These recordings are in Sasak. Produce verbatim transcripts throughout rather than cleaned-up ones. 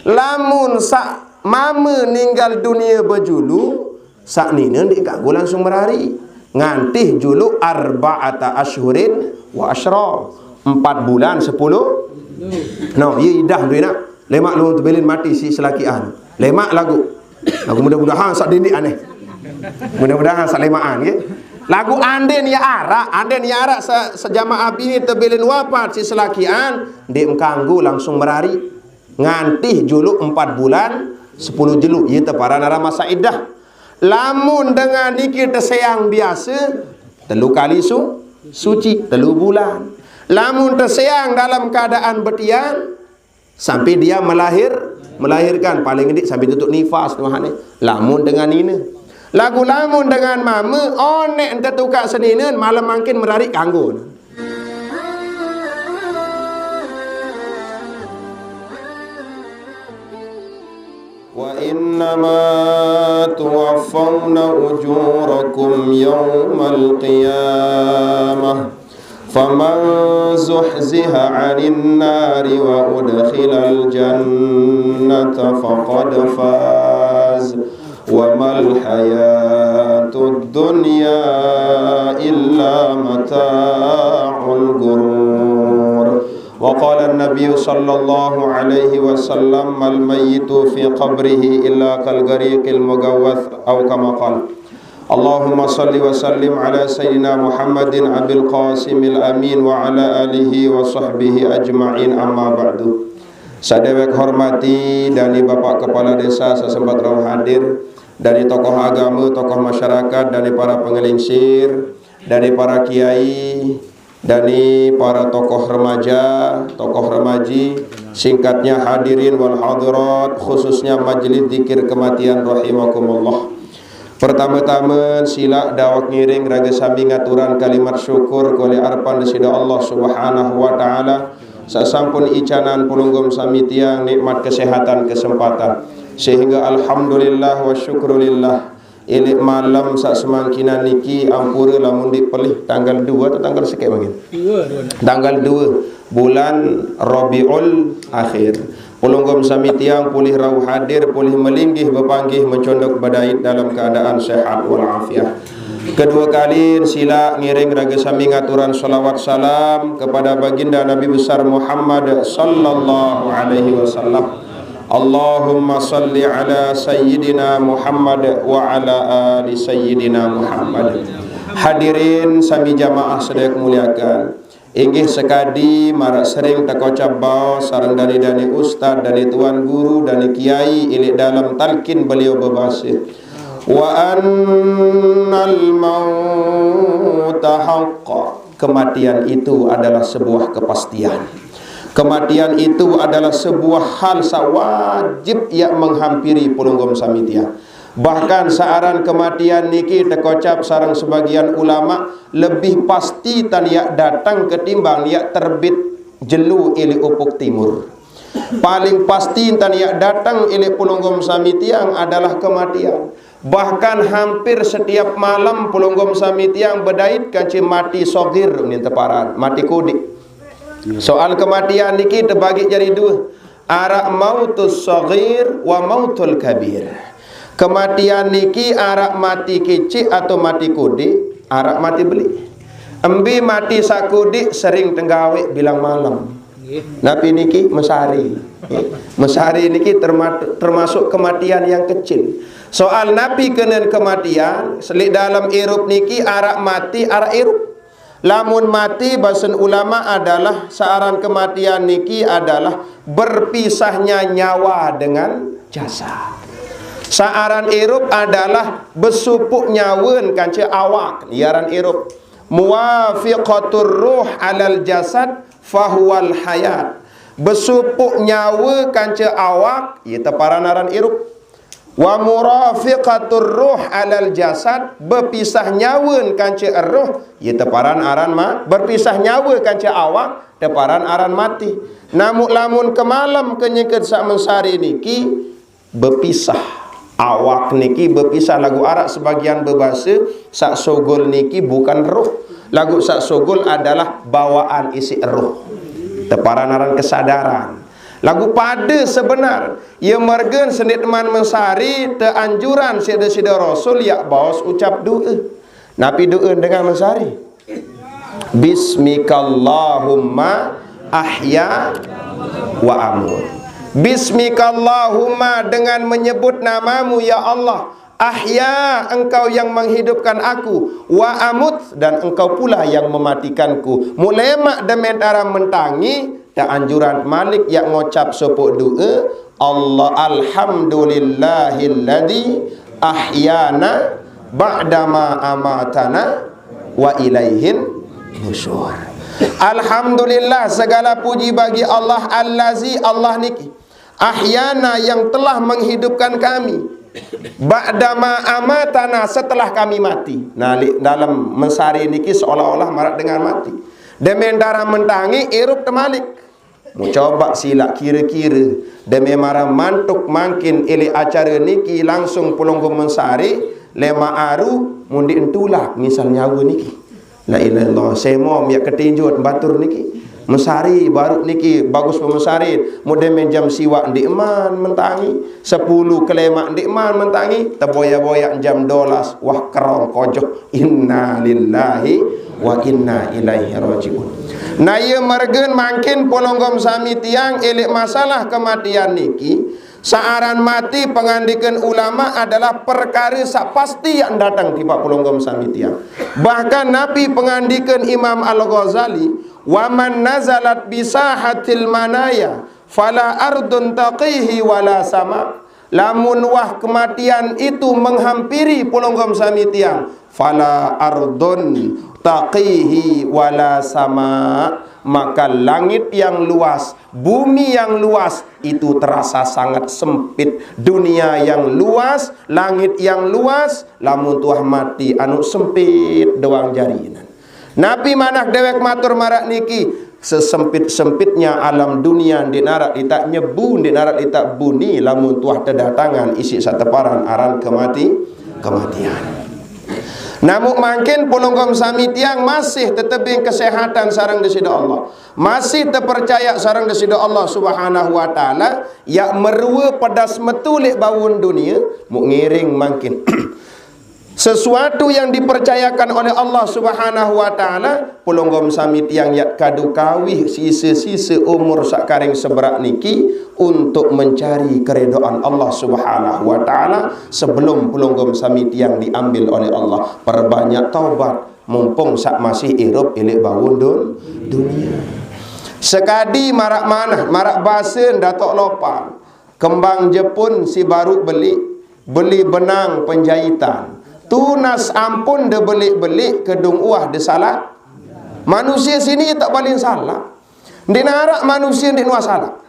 Lamun sak mame ninggal dunia bejulu, sak nine ndik kanggo langsung merari. Ngantih julu arba'ata asyhurin wa asyra. Empat bulan sepuluh. No, ye idah tu nak. Lemak lu tebelin mati si selakian. Lemak lagu. Lagu mudah-mudahan sak dindik aneh. Mudah-mudahan sak lemaan, ke? Lagu anden ya arak, anden ya arak se-, sejamaah bini tebelin wafat si selakian, ndik kanggo langsung merari. Ngantih julu empat bulan, sepuluh julu. Ye teparan aran masa idah. Lamun dengan niki teseang biasa, telu kali su-, suci, telu bulan. Lamun teseang dalam keadaan betian, sampai dia melahir, melahirkan, paling ndik sampai tutup nifas tu hane. Lamun dengan nine. Lagu lamun dengan mame, onek ente tukak seninen, malam mangkin merari kanggo. وإنما توفون أجوركم يوم القيامة، فمن زحزح عن النار وأدخل الجنة فقد فاز، وما الحياة الدنيا إلا متاع الغرور. وقال النبي صلى الله عليه وسلم: الميت في قبره إلا كالغريق المغوث، أو كما قال. اللهم صل وسلم على سيدنا محمد أبي القاسم الأمين وعلى آله وصحبه أجمعين، أما بعد. Sadewek hormati dari Bapak Kepala Desa sesempat rauh hadir, dari tokoh agama, tokoh masyarakat, dari para pengelingsir, dari para kiai, dari para tokoh remaja, tokoh remaji, singkatnya hadirin wal hadirat, khususnya majlis zikir kematian rahimakumullah. Pertama-tama, sila dawak ngiring raga sami ngaturan kalimat syukur kuli arpan Sida Allah Subhanahu wa Ta'ala, sasampun icanan pulunggom sami tiang nikmat kesehatan kesempatan. Sehingga alhamdulillah wa syukrulillah, ilik malam sak semangkinan niki ampura lamun dik pelih tanggal dua atau tanggal sekian mungkin? Tanggal dua bulan Rabiul Akhir. Pulunggom sami tiang pulih rauh hadir, pulih melinggih bepanggih mencondok bedait dalam keadaan sehat walafiat. Kedua kali sila ngiring raga sami ngaturan salawat salam kepada baginda Nabi besar Muhammad sallallahu alaihi wasallam. Allahumma salli ala sayyidina Muhammad wa ala ali sayyidina Muhammad. Hadirin sami jamaah sedek muliakan. Inggih sekadi marak sering tekocap baos sareng dani-dani ustad, dani tuan guru, dani kiai, ilik dalam talkin beliau bebasa, "Wa annal mauta haqq." Kematian itu adalah sebuah kepastian. Kematian itu adalah sebuah hal sawajib yang menghampiri pulunggom sami tiang. Bahkan saaran kematian niki tekocap sareng sebagian ulama lebih pasti tan yak datang ketimbang yak terbit jelu ilik upuk timur. Paling pasti tan yak datang ilik pulunggom sami tiang adalah kematian. Bahkan hampir setiap malam pulunggom sami tiang bedait kanci mati sogir nin teparan, mati kudik. Soal kematian niki tebagi jadi dua. Arak mautus sogir wa mautul kabir. Kematian niki arak mati kicik atau mati kudik, arak mati belik. Embi mati sakudik sering tenggawe bilang malam. Napi niki mesari. Mesari niki terma-, termasuk kematian yang kecil. Soal napi kenen kematian, selik dalam irup niki arak mati, arak irup. Lamun mati, basen ulama adalah saaran kematian niki adalah berpisahnya nyawa dengan jasad. Saaran irup adalah besupuk nyawen kanca awak, iaran irup. Muwafiqatur ruh alal jasad fahuwal hayat. Besupuk nyawa kanca awak, ia teparan aran irup. Wa murafiqatur ruh alal jasad, bepisah nyawa kanca roh, ia teparan aran ma-, berpisah nyawa kanca awak, teparan aran mati. Namun lamun kemalam kenyeket sak mensari niki, bepisah. Awak niki bepisah lagu arak sebagian bebasa, sak sogol niki bukan roh. Lagu sak sogol adalah bawaan isi roh. Teparan aran kesadaran. Lagu pada sebenar. Ia mergen sendik teman mensari teanjuran sida-sida Rasul yak baos ucap doa. Napi doa dengan mensari? Bismikallahumma ahya wa amut. Bismikallahumma, dengan menyebut namamu ya Allah. Ahya, engkau yang menghidupkan aku. Wa amut, dan engkau pula yang mematikanku. Mulemak dementara mentangi, teanjuran malik yak ngocap sopok doa, Allah, alhamdulillahilladzi ahyana ba'dama amatana wa ilaihin nusyur. Alhamdulillah, segala puji bagi Allah, allazi, Allah niki, ahyana, yang telah menghidupkan kami, ba'dama amatana, setelah kami mati. Nah, li-, dalam mensari niki seolah-olah marak dengan mati. Dementara mentangi, irup temalik. Mu coba silak kira-kira, dementara mantuk mangkin ilik acara niki langsung pelungguh mensari, lema aru mundi entulak misal nyawa niki. La ilaha illallah, semom yak ketinjut batur niki. Mensari baru niki bagus pemensari, mudah jam siwak ndik man mentangi, sepuluh kelemak ndik man mentangi, teboya-boya jam dolas, wah, kerong kojok. Inna lillahi wa inna ilaihi rajiun. Nah, ia mergen mangkin pelungguh sami tiang ilik masalah kematian niki, saaran mati pengandikan ulama adalah perkara sak pasti yang datang tiba pelungguh sami tiang. Bahkan napi pengandikan Imam Al-Ghazali, "Wa man nazalat bisahatil manaya, fala ardun taqihi wala sama." Lamun wah kematian itu menghampiri pelungguh sami tiang, fala ardun taqihi wala sama, maka langit yang luas, bumi yang luas itu terasa sangat sempit. Dunia yang luas, langit yang luas, lamun tuah mati anu sempit doang jarinan. Napi manah dewek matur marak niki, sesempit-sempitnya alam dunia ndik narak litak nyebu, ndik narak litak buni, lamun tuah tedatangan isi sateparan aran kemati, kematian. Namun mangkin pelungguh sami tiang masih tetebing kesehatan sareng Desida Allah, masih tepercaya sareng Desida Allah Subhanahu wa Taala, yak merua pedas metulik baun dunia, muk ngiring mangkin. Sesuatu yang dipercayakan oleh Allah Subhanahu wa Taala, pelungguh sami tiang yak kadu kawih sisa-sisa umur sakaring seberak niki untuk mencari keridaan Allah Subhanahu wa Taala sebelum pelungguh sami tiang diambil oleh Allah. Perbanyak taubat mumpung sak masih irup ilik baun dun-, dunia. Sekadi marak manah, marak basen Datuk Lopang. Kembang Jepun si baru beli, beli benang penjahitan. Tunas ampun de beli-beli kedung uah de salak. Manusia sini tak paling salak. Ndik narak manusia ndik nuah salak.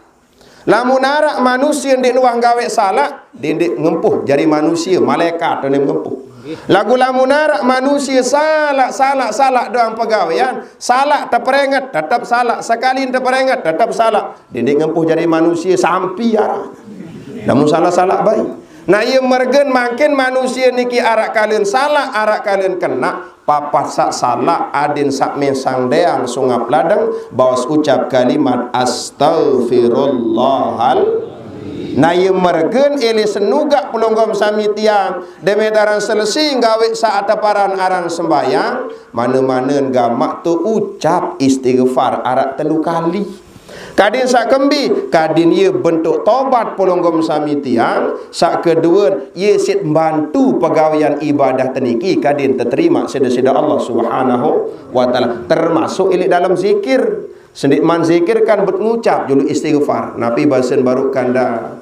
Lamun narak manusia ndik nuah gawe salak, dindik ngempuh jadi manusia, malaikat tu ngempuh. Lagu lamun narak manusia salak, salak, salak doang pegawean, salak teperingat, tetap salak. Sekali teperingat, tetap salak. Dindik ngempuh jadi manusia sampi arah. Namun salah-salah baik. Nah, ia mergen mangkin manusia niki arak kalian salah, arak kalian kena, papat sak salah, adin sak mesang deang sungap ladang, baos ucap kalimat astagfirullahal. Nah, ia mergen ili senugak pelunggom sami tiang, demetaran selesai gawe sak ataparan aran sembayang, mana-mana gamak tu ucap istighfar arak telu kali. Kadin sak kembi, kadin ia bentuk tobat pelunggom sami tiang, sak kedua, ia sit bantu pegawean ibadah teniki, kadin teterima sida-sida Allah Subhanahu wa Taala, termasuk ilik dalam zikir. Sendik man zikir kan bet ngucap julu istighfar. Napi basen baru kanda,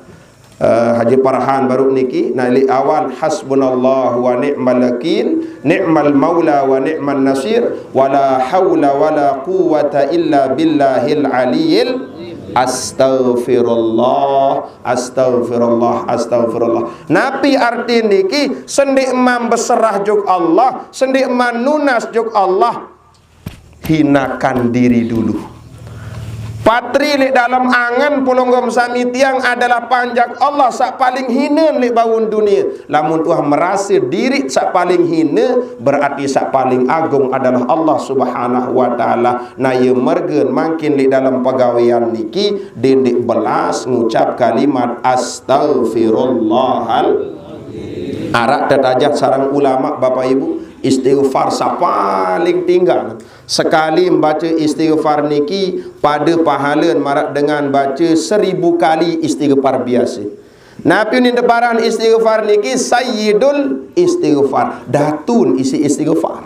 eh, Haji Parhan baru niki, nah, ilik awal, hasbunallah wa ni'mal wakil, ni'mal maula wa ni'man nasir, wala haula wala quwwata illa billahil aliyil, astagfirullah, astagfirullah, astagfirullah. Napi arti niki? Sendik man beserah juk Allah, sendik man nunas juk Allah, hinakan diri dulu. Patri leq dalem angen pelungguh sami tiang adalah panjak Allah saq paling hine leq baun dunie. Lamun tuah merase diriq saq paling hine, berarti saq paling agung adalah Allah Subhanahu wa Ta'ala. Nah, ie mergen mangkin leq dalem pegawean niki, dendeq belas ngucap kalimat astagfirullahal. Araq tetajah sareng ulama, Bapak Ibu, istighfar saq paling tinggal. Sekali mbace istighfar niki pade pahalen maraq dengan bace seribu kali istighfar biase. Napi unin teparan istighfar niki sayyidul istighfar, datun isiq istighfar.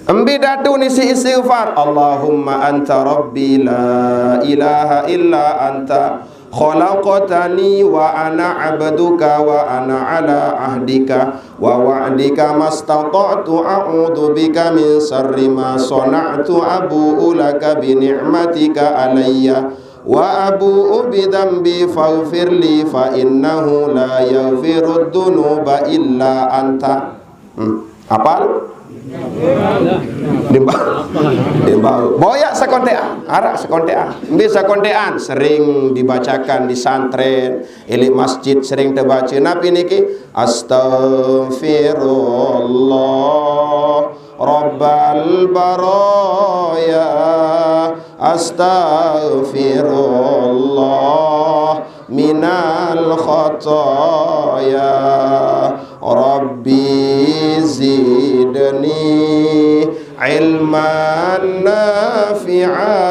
Embe datun isiq istighfar? Allahumma anta rabbi la ilaha illa anta khalaqtani wa ana abduka wa ana ala ahdika wa wa'dika mastata'tu a'udzu bika min syarri ma shana'tu abu'u laka bi ni'matika alayya wa abu'u bi dzambi faghfirli fa innahu la yaghfirudz dzunuba illa anta. Hmm. Apal? Demba. Demba. Boyaq sekontean, araq sekontean. Mbe sekontean sering dibacakan di santren, eleq masjid sering tebace. Napi niki? Astaghfirullah Rabbal baraya. Astaghfirullah minal khataya. Rabbi zidni ilman nafi'a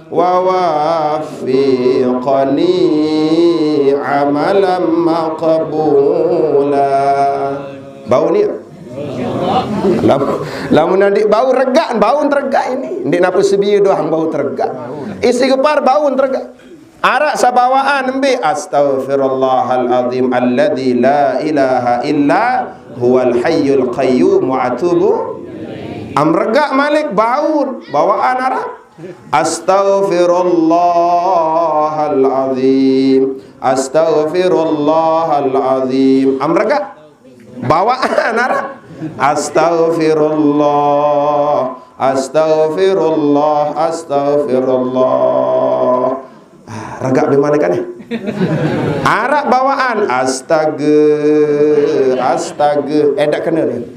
wa waffiqni amalan maqbula. Bau ni? Lam-, lamun ndeq bau regaq, bau teregaq ini. Ndeq napi sebie doang bau teregaq. Istighfar bau teregaq. Araq saq bawaqan mbe? Astaghfirullahal azim alladzi la ilaha illa huwal hayyul qayyum wa atubu. Am regaq malik bau, bawaqan araq. Astaghfirullahal azim. Astaghfirullahal azim. Am regaq? Bawaqan araq. Astaghfirullah, astaghfirullah, astaghfirullah. Ah, regaq be malik kan, eh? Araq bawaqan, astage, astage. Eh, ndaq kene ni.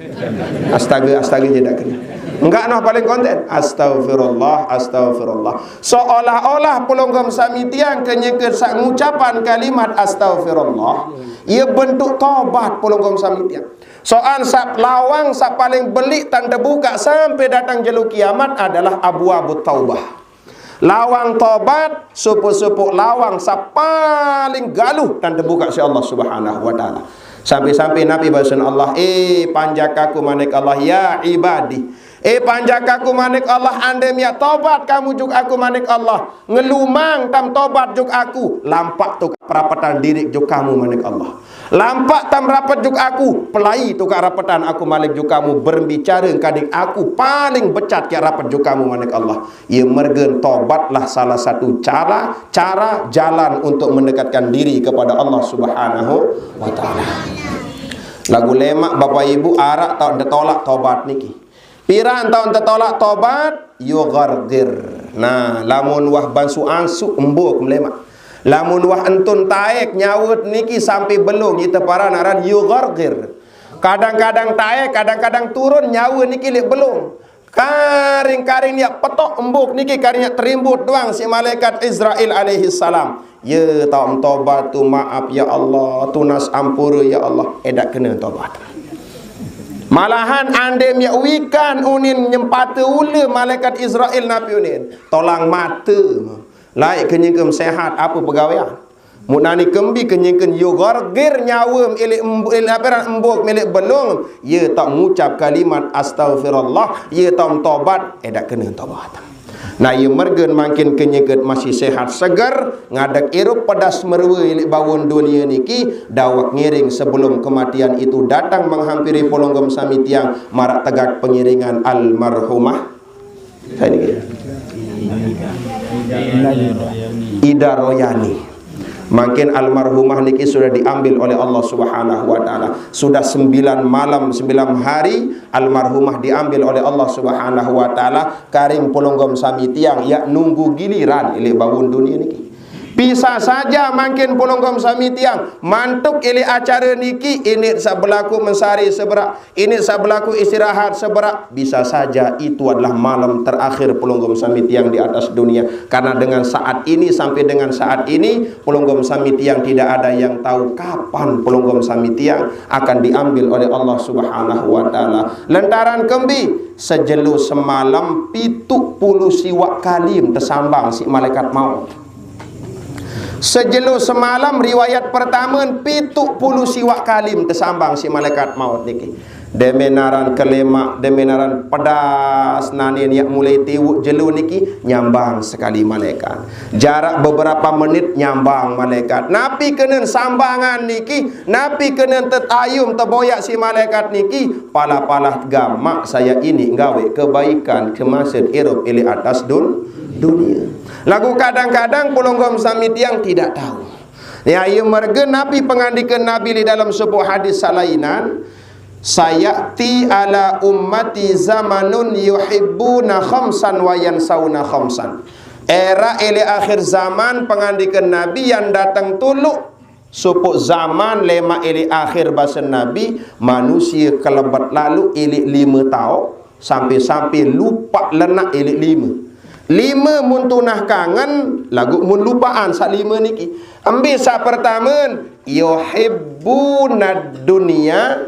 Astage, astage je ndaq kene. Enggak noh paling konten. Astaghfirullah, astaghfirullah. Seolah-olah pelungguh sami tiang kenyeke saq ngucapan kalimat astaghfirullah, ie bentuk tobat pelungguh sami tiang. Soan saq lawang saq paling beleq tan tebukaq sampai datang jelo kiamat adalah abwabut taubah. Lawang tobat, sopoq-sopoq lawang saq paling galuh tan tebukaq siq Allah Subhanahu wa Ta'ala. Sampai-sampai napi basen Allah, "Eh, panjak aku," manik Allah, "ya ibadi." "Eh, panjak aku," manik Allah, "andem yaq tobat kamu juk aku," manik Allah, "ngelumang tam tobat juk aku, lampaq tukaq perapetan diriq juk kamu," manik Allah. "Lampaq tam rapet juk aku, pelai tukaq rapetan aku malik juk kamu, berbicara kadiq aku paling becat yaq rapet juk kamu," manik Allah. Ie mergen tobatlah salah satu cara, cara jalan untuk mendekatkan diri kepada Allah Subhanahu wa Ta'ala. Laguq lemaq, Bapak Ibu, araq taoq ntetolaq tobat niki. Piran taoq ntetolaq tobat? Yugharghir. Nah, lamun wah bansu-ansu embuk melemaq. Lamun wah entun taek nyawe niki sampai belung, ite paran aran yugharghir. Kadang-kadang taek, kadang-kadang turun nyawe niki leq belung. Karing-karing yaq petok embuk niki karing yaq terimbut doang siq malaikat Izrail alaihi salam. Ye taoq ntobat tu, maaf ya Allah, tunas ampure ya Allah, edaq kene ntobat. Malahan andem yaq wikan unin nyempate ule malaikat Izrail napi unin? Tolang mate. Laeq kenyengkem sehat, ape pegawean? Muq nani kembi kenyengken yugharghir nyawem eleq emb-, eleq ape aran embuk meleq belung, ye taoq ngucap kalimat astaghfirullah, ye taoq ntobat, edaq kene ntobat. Nah, ie mergen mangkin kenyeke masih sehat seger, ngadeg irup pedas merue leq bawon dunie niki, dawek ngiring sebelum kematian itu datang menghampiri polonggem sami tiang, maraq tegak pengiringan almarhumah. Sai niki? Ida Royani. Mangkin almarhumah niki sudah diambil oleh Allah Subhanahu wa taala. Sudah sembilan malam, sembilan hari almarhumah diambil oleh Allah Subhanahu wa taala. Karing pulonggom sami tiang, ya nunggu giliran ilik bawon dunia niki. Bisa saja mangkin pulonggom sami tiang mantuk ilik acara niki, inik sak belaku mensari seberak, inik sak belaku istirahat seberak. Bisa saja itu adalah malam terakhir pulonggom sami tiang di atas dunia. Karena dengan saat ini sampai dengan saat ini, pulonggom sami tiang tidak ada yang tahu kapan pulonggom sami tiang akan diambil oleh Allah Subhanahu wa taala. Lantaran kembi, sejelo semalam pitu puluh siwak kalim tesambang si malaikat maut. Sejelo semalam, riwayat pertama, pitu puluh siwak kalim tesambang si malaikat maut niki. Demen aran kelemak, demen aran pedas, nanin yak mulai tiwuk jelo niki, nyambang sekali malaikat. Jarak beberapa menit, nyambang malaikat. Napi kenen sambangan niki, napi kenen tetayum teboyak si malaikat niki, pala-pala gamak saya ini nggawe kebaikan kemaksud irup ilik atas dun-, dunia. Lagu kadang-kadang pulonggom sami tiang tidak tahu. Ya, iya merga napi pengandikan Nabi di dalam sebuah hadis salainan, "Sayati ala ummati zamanun yuhibbuna khamsan wa yansauna khamsan." Era ilik akhir zaman, pengandikan Nabi, yang datang tuluk supuk zaman lemak ilik akhir basa Nabi, manusia kelebet lalu ilik lima tau, sampai-sampai lupa lenak ilik lima. Lima mun tunah kangen, lagu mun lupaan sak lima niki. Embi sak pertama, yuhibbunad dunya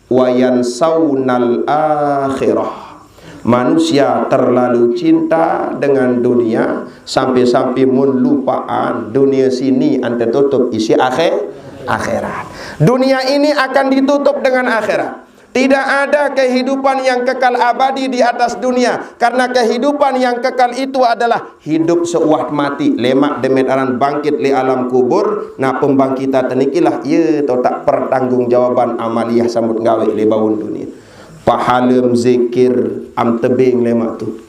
wa yansaunal akhirah. Manusia terlalu cinta dengan dunia sampai-sampai mun lupaan dunia sini ante tutup isi akhir akhirat. Dunia ini akan ditutup dengan akhirat. Tidak ada kehidupan yang kekal abadi di atas dunia, karena kehidupan yang kekal itu adalah hidup seuah mati, lemak demen aran bangkit li alam kubur. Nah, pembangkitan tenikilah, ya, totak pertanggungjawaban amaliah sambut gawe li bawon dunia. Pahala zikir am tebing lemak tu.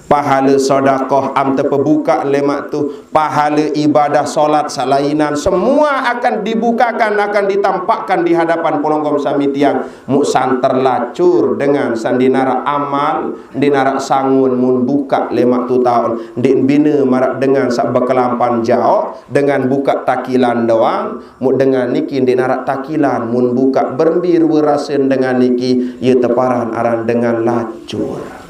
Pahala sodakoh am tepebuka lemak tu. Pahala ibadah solat salainan, semua akan dibukakan, akan ditampakkan di hadapan pulonggom sami tiang. Muk santer lacur dengan sandinara amal, ndinara sangun mun buka lemak tu taun. Ndik bina marak dengan sak bekelampan jaok, dengan buka takilan doang. Muk dengan niki ndik narak takilan, mun buka berembi rua rasen dengan niki, ia teparan aran dengan lacur.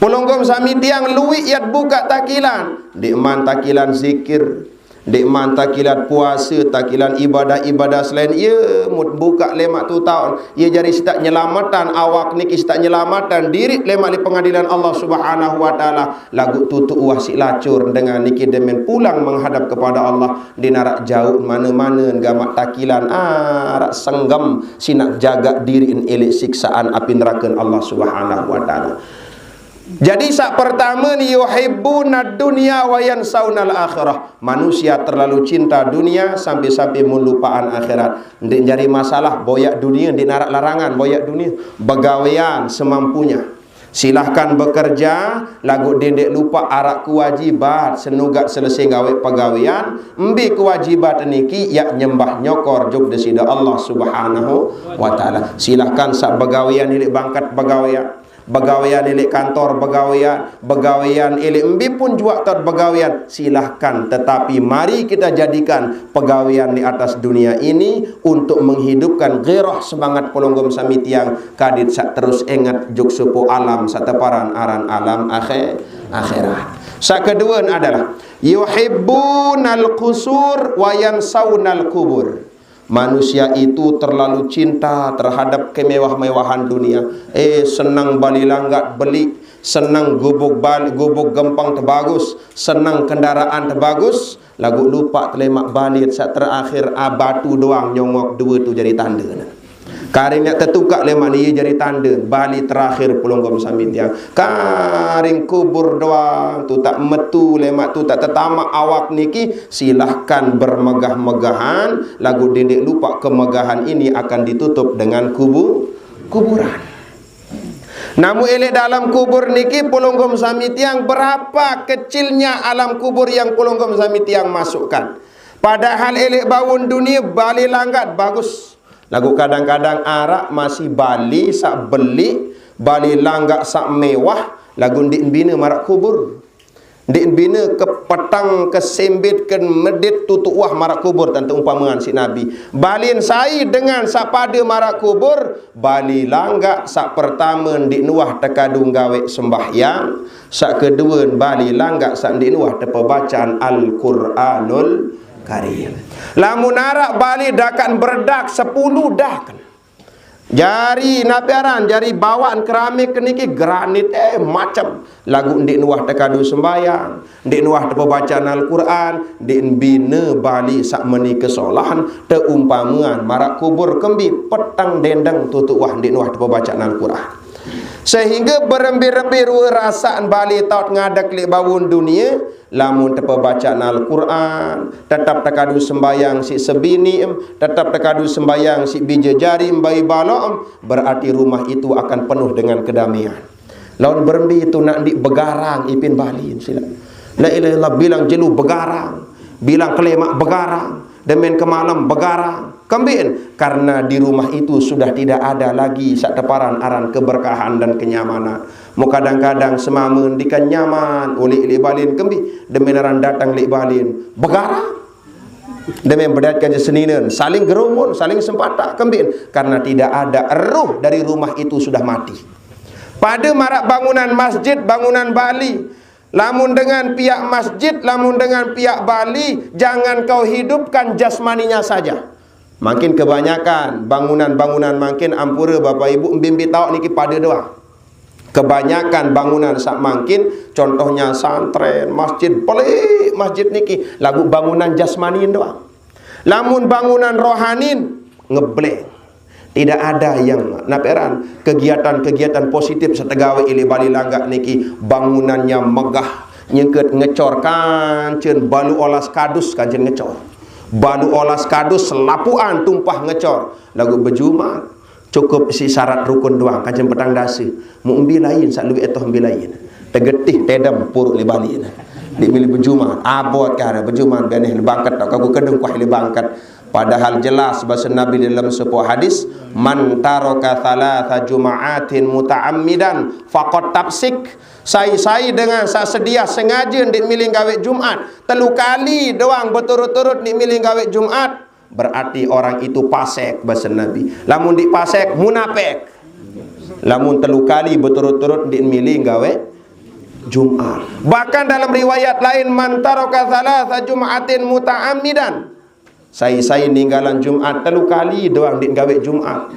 Pulonggom sami tiang luik yat buka takilan, ndik man takilan zikir, ndik man takilan puasa, takilan ibadah-ibadah selain ia, mut buka lemak tu taun. Ia jari sitak nyelamatan awak niki, sitak nyelamatan diri lemak li pengadilan Allah Subhanahu wa taala. Lagu tutuk uah si lacur dengan niki demen pulang menghadap kepada Allah. Di narak jauh mana-mana gamak takilan arak senggem sinak jaga diri en elek siksaan api neraka Allah Subhanahu wa taala. Jadi sak pertama ni, yuhibbuna dunya wa yansaunal akhirah. Manusia terlalu cinta dunia sampai-sampai melupaan akhirat. Ndik jari masalah boyak dunia, ndik narak larangan boyak dunia. Begawean semampunya. Silahkan bekerja, lagu dendek lupa arak kewajibat senugat selesai gawe pegawean. Mbi kewajibat niki, yak nyembah nyokor juk desida Allah Subhanahu wa taala. Silahkan sak begawean ilik bangkat begawean, begawean ilik kantor begawean, begawean ilik mbi pun juak tot begawean. Silahkan, tetapi mari kita jadikan pegawean di atas dunia ini untuk menghidupkan gairah semangat pulonggom sami tiang kadit sak terus engat juk supu alam sak teparan aran alam akhir, akhirat. Sak kedua adalah yuhibbunal qusur wa yansaunal kubur. Manusia itu terlalu cinta terhadap kemewah-mewahan dunia. Eh, senang bali langgat beli, senang gubuk bal-, gubuk gempang tebagus, senang kendaraan tebagus, lagu lupa telemak balit sak terakhir, ah, batu doang nyongok dua tu jari tanda. Karing nak tetukak lemak ni, ia jari tanda bali terakhir pulonggom sami tiang. Karing kubur doang tu tak metu lemak tu tak tetamak awak niki, silahkan bermegah-megahan, lagu dendek lupa kemegahan ini akan ditutup dengan kubu-, kuburan. Namun elik dalam kubur niki, pelungguh sami tiang, berapa kecilnya alam kubur yang pelungguh sami tiang masukkan. Padahal elik bawon dunia, bali langgat bagus. Lagu kadang-kadang arak masih bali sak beli, bali langgat sak mewah, lagu ndik bina marak kubur. Ndik bina ke petang, ke sembit, ke medit tutuk wah marak kubur, tantu umpamaan si Nabi. Balin sai dengan sak pada marak kubur, bali langgat sak pertama ndik nuah tekadu gawe sembahyang, sak kedua bali langgat sak ndik nuah tepebacaan Al-Quranul Karim. Lamun arak bali dakan beredak sepuluh dah kan. Jari napi aran, jari bawaan keramik niki granit, eh, macam. Lagu ndik nuah tekadu sembayang, ndik nuah tepebacaan Al-Quran, ndik bina bali sak meni kesolahan, teumpamaan marak kubur kembi petang dendeng tutuk wah ndik nuah tepebacaan Al-Quran. Sehingga berembi-rembi rua rasaan bali taut ngadek lik bawon dunia, lamun tepebacaan Al-Quran, tetap tekadu sembayang si sebini em, tetap tekadu sembayang si bija jari em, bai balok em, berarti rumah itu akan penuh dengan kedamaian. Laun berembi itu nak ndik begarang ipin balin sila. La ilaha illallah, bilang jelu begarang, bilang kelemak begarang, demen ke malam begarang. Kembin, karena di rumah itu sudah tidak ada lagi sak teparan aran keberkahan dan kenyamanan. Mu kadang-kadang semama ndikan nyaman ulik lik balin kembi, demen aran datang lik balin begarang. Demen bedatkan je seninen, saling gerumun, saling sempatak kembin, karena tidak ada, roh dari rumah itu sudah mati. Pada marak bangunan masjid, bangunan bali. Lamun dengan pihak masjid, lamun dengan pihak bali, jangan kau hidupkan jasmaninya saja. Makin kebanyakan bangunan-bangunan, makin ampura Bapak Ibu, mbimbi tauk niki pada doang. Kebanyakan bangunan sak mangkin, contohnya santren, masjid, pelik masjid niki, lagu bangunan jasmanin doang. Lamun bangunan rohanin, ngebleng. Tidak ada yang naperan kegiatan-kegiatan positif setegawe ili bali langga niki, bangunannya megah, nyengket ngecor kancen balu olas kadus, kancen ngecor. Balu olas kadus selapuan tumpah ngecor. Lagu bejumat, cukup isi syarat rukun doang, kancen petang dasa. Mu embi lain, sak luwih etoh embi lain. Tegetih tedem puruk li bali. Di milih bejumat, abot kara bejumat beneh li bangket, tak kaku kedung kuah li bangket. Padahal jelas bahasa Nabi dalam sebuah hadis, "Man taraka thalatha jumaatin muta'ammidan faqad tafsik." Sai-sai dengan sak sedia sengaja ndik milih gawe Jumat, telu kali doang beturut-turut ndik milih gawe Jumat, berarti orang itu pasek, bahasa Nabi. Lamun ndik pasek, munafik. Lamun telu kali beturut-turut ndik milih gawe Jumat. Bahkan dalam riwayat lain, "Man taraka thalatha jumaatin muta'ammidan." Sai-sai ninggalan Jumat telu kali doang ndik gawe Jumat,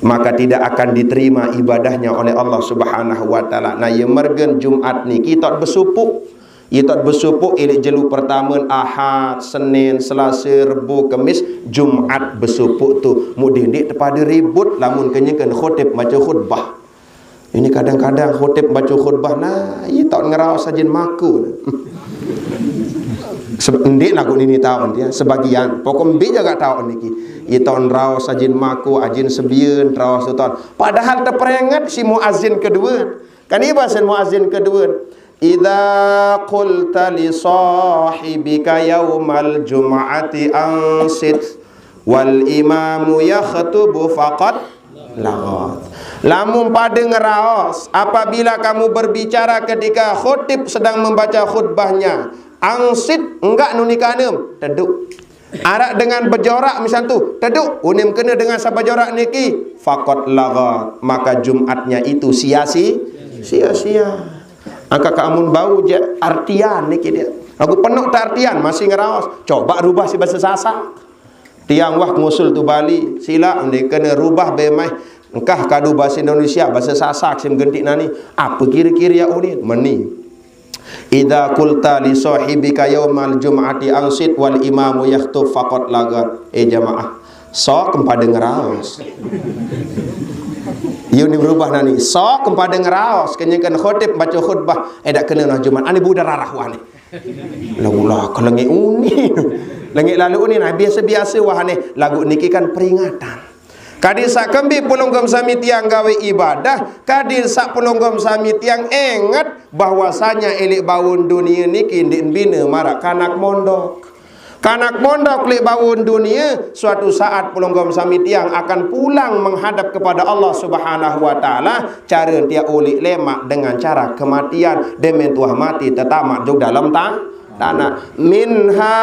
maka tidak akan diterima ibadahnya oleh Allah Subhanahu wa Ta'ala. Nah, ye mergen Jumat niki itot besupuk. Itot besupuk ilik jelu pertama, Ahad, Senin, Selasa, Rebu, Kemis, Jumat besupuk tu. Mudih ndik tepada ribut lamun kenyeken khotib maca khutbah. Ini kadang-kadang khotib baca khutbah, nah, itot ngeraos ajin maku. Seb-, ndik lagu nini taun dia, sebagian. Pokok ndik jaga taun niki. Itot ngeraos ajin maku, ajin sebian, raos tu taun. Padahal terperingat si muazin kedua. Kan iba sen muazin kedua. "Idza qulta li sahibika yaumal jum'ati ansit wal imamu yakhutubu faqad laghat." Lamun pada ngeraos, apabila kamu berbicara ketika khotib sedang membaca khutbahnya, "Ansit," enggak nuni kanem, teduk. Arak dengan bejorak misal tu, teduk, unim kena dengan sabajorak niki, faqad laghat, maka Jumatnya itu sia-si-, sia-sia. Angka kamun bau je artian niki dia. Aku penuh tak artian, masih ngeraos. Coba rubah si bahasa Sasak. Tiang wah ngusul tu Bali, sila ni kena rubah bemai. Engkah kadu bahasa Indonesia, bahasa Sasak sim gentik nani. Apa kira-kira ya unin? Meni. "Idza qulta li sahibika yaumal jum'ati ansit wal imamu yakhtub faqad laghat." Eh, jamaah, sok kempada ngeraos. Yuni berubah nani, sok kempada ngeraos. Kenyeken khotib baca khutbah, eh, dak kena noh Jumat. Ani buda rarah wah ni. Lagu lah, kelengit uni. Lengit lalu uni, nah, biasa-biasa wah ni. Lagu niki kan peringatan. Kadi sa kembi pelunggom sami tiang gawe ibadah, kadi sa pelunggom sami tiang enget bahwasanya elik baun dunia niki ndik bina marak kanak mondok. Kanak mondok lik baun dunia, suatu saat pelunggom sami tiang akan pulang menghadap kepada Allah Subhanahu wa Ta'ala. Cara tiang ulik lemak dengan cara kematian, demen tuah mati tetamak jug dalam ta tanah. Minha